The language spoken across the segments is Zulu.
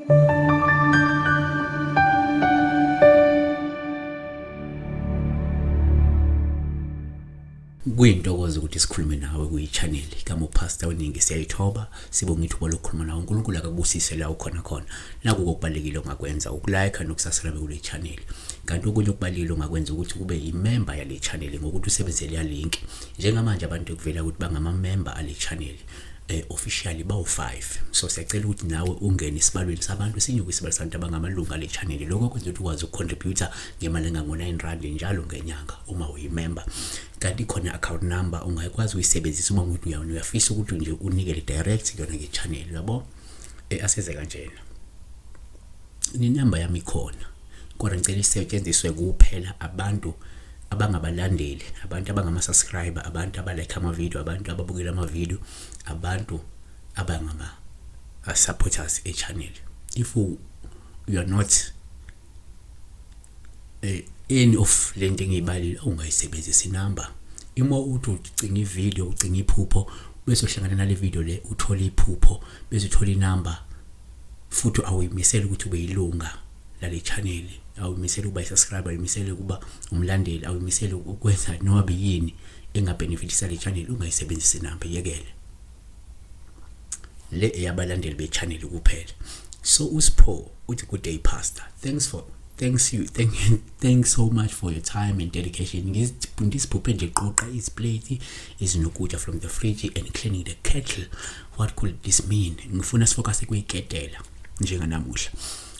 Kuyintokozo ukuthi sikhulume nawe kuyi-channel kaMopastor Uningi. Siyayithoba, sibonga ithuba lokukhuluma nawe. UNkulunkulu akakubusise la ukhona khona. Naku okubalulekile ongakwenza ukulike nokusubscribe kule channel. Kanti okunye okubalulekile ongakwenza ukuthi kube yimember yale channel ngokuthi usebenzise leya link. Njengamanje abantu kuvela ukuthi bangamamember ale channel officially bawu-5, so siyacela ukuthi nawe ungene esibalweni sabantu, sinyuke isibalo sabantu abangamalunga ale channel. Lokho kwenza ukuthi ukwazi ukucontribute ngemali engango-9 rand njalo ngenyanga uma uyimember. Kanti khona account number ungakwazi ukuyisebenzisa uma ukuthi uyafisa ukuthi nje unikele direct kuyona nge-channel, uyabo. Aseze kanjena, inamba yami ikhona, kodwa ngicela isetshenziswe kuphela abantu abangabalandeli, abantu abangama-subscriber, abantu abalike ama-video, abantu ababukela ama-video, abantu abangama-supporters e-channel. If you are not any of lento engiyibalile, ungayisebenzisa inamba. Ima uthi ucinga ivideo, ucinga iphupho, bese uhlangana nale video le, uthola iphupho, bese uthola inamba, futhi awuyimisele ukuthi ube yilunga lale channel, awuyimisele ukuba i-subscriber, awuyimisele ukuba umlandeli, awuyimisele ukwenza noma biyini engabenefitisa le channel, ungayisebenzisi inamba, yekele le eyabalandeli be-channel kuphela. So uSipho uthi, "Good day, Pastor. Thanks you thank you thanks so much for your time and dedication. Ngisiphuphe nje qoqa iziplate ezinokudla from the fridge and cleaning the kettle. What could this mean?" Ngifuna sifocus kuyiketela njenganamuhla,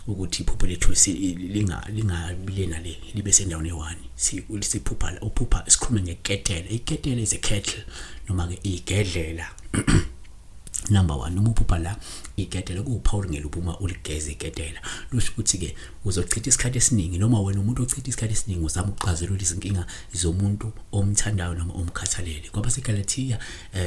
ukuthi iphupho lethu lingabi lena le, libe sendaweni eyi-one. Siphupha la, uphupha sikhulume ngeketela. Iketela is a kettle noma ke igedlela. Number 1, uma uphupha la iketela, kuwuphawu ngeluphi uma uligeza iketela? Lusho ukuthi ke uzochitha isikhathi esiningi, noma wena umuntu ochitha isikhathi esiningi uzama ukuxazulula izinkinga zomuntu omthandayo noma omkhathalele. KwabaseGalatia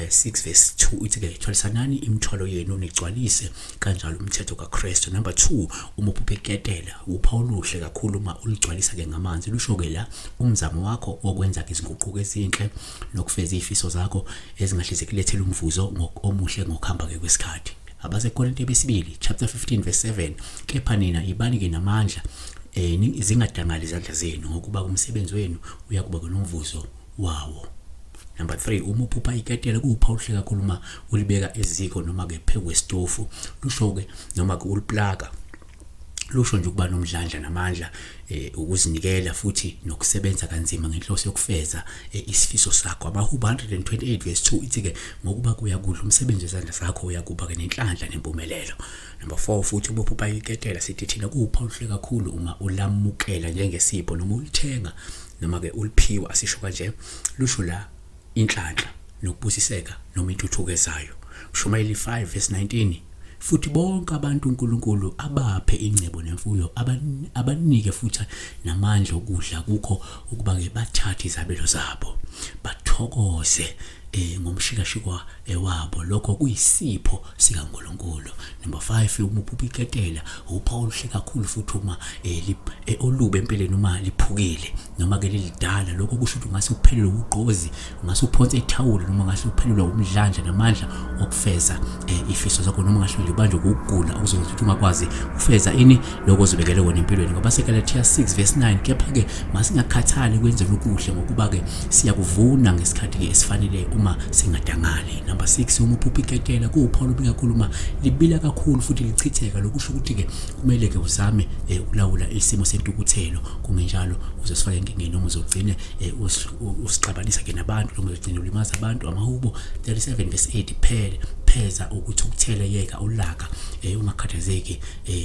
6 verse 2 ithi ke, "Thwalisanani imithwalo yenu, nigcwalise kanjalo umthetho kaKristu." Number 2, uma uphupha iketela, uphawu oluhle kakhulu uma uligcwalisa ke ngamanzi. Lusho ke la umzamo wakho wokwenza ke izinguquko ezinhle nokufeza izifiso zakho ezingahle zikulethele umvuzo omuhle ngokuhamba ke kwesikhathi. AbaseKorinte besibili chapter 15 verse 7, "Kepha nina ibani ke namandla, zingadangali izandla zenu, ngokuba umsebenzi wenu uyakuba nomvuzo wawo." Number 3, uma uphupha iketela, kuwuphawu oluhle kakhulu uma ulibeka eziko noma ke phezu kwesitofu. Lusho ke noma ke uliplaka, lusho nje ukuba nomdlandla namandla, ukuzinikela futhi nokusebenza kanzima ngenhloso yokufeza isifiso sakho. AmaHubo 128 verse 2 ithi ke, "Ngokuba kuyakudla umsebenzi wezandla zakho, uyakuba ke nenhlanhla nempumelelo." Number 4 futhi, uma uphupha iketela, sithi thina kuwuphawu oluhle kakhulu uma ulamukela njengesipho noma ulithenga noma ke uliphiwa, asisho kanje. Lusho la inhlanhla nokubusiseka noma intuthuko ezayo. Shumayeli 5 verse 19, "Futhi bonke abantu uNkulunkulu abaphe ingcebo nemfuyo, abanike futhi namandla okudla kukho, ukuba ke bathathe izabelo zabo, bathokoze ngomshikashikwa wabo. Lokho kuyisipho sikaNkulunkulu." Number 5, uma uphupha iketela, uphawu oluhle kakhulu futhi uma olube empeleni uma liphukile noma ke lilidala. Lokho kusho ukuthi ungase uphelelwe ugqozi, ungase uphonse ithawula, noma ungase uphelelwe umdlandla namandla okufeza ifiso zakho, noma ungahle nje ubanjwe ukugula okuzokwenza ukuthi ungakwazi ukufeza ini lokho ozibekele wona empilweni. Ngoba seGalatia 6 verse 9, "Kepha ke masingakhathali kwenzeni okuhle, ngokuba ke siyakuvuna ngesikhathi ke esifanele uma singadangali." Number 6, uma uphupha iketela, kuwuphawu olubi kakhulu uma libila kakhulu futhi lichitheka. Lokusho ukuthi ke kumele ke uzame ukulawula isimo sentukuthelo, kungenjalo uzosifaka enkingeni noma uzogcine usixabanisa ke nabantu noma uzogcine ulimaza abantu. AmaHubo 37 verse 8, "Phele pheza ukuthukuthela, yeka ulaka, ungakhathazeki,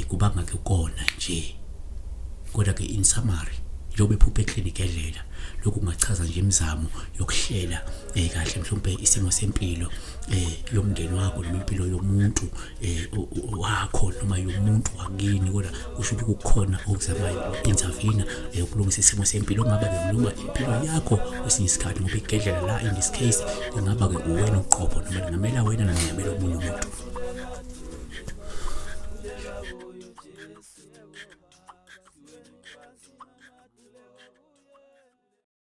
kubanga ke kona nje." Kodwa ke in summary, njengoba ephupha eclinic edlela, lokhu kungachaza nje imizamo yokuhlela kahle mhlawumbe isimo sempilo yomndeni wakho noma impilo yomuntu wakho noma yomuntu wakini. Kodwa kusho ukuthi kukhona okuzamayo uku-intervene ukulungisa isimo sempilo, okungaba ke noma impilo yakho kwesinye isikhathi, ngoba igedlela la in this case ingaba ke uwena uqobo, noma lingamela wena noma lingamela omunye umuntu.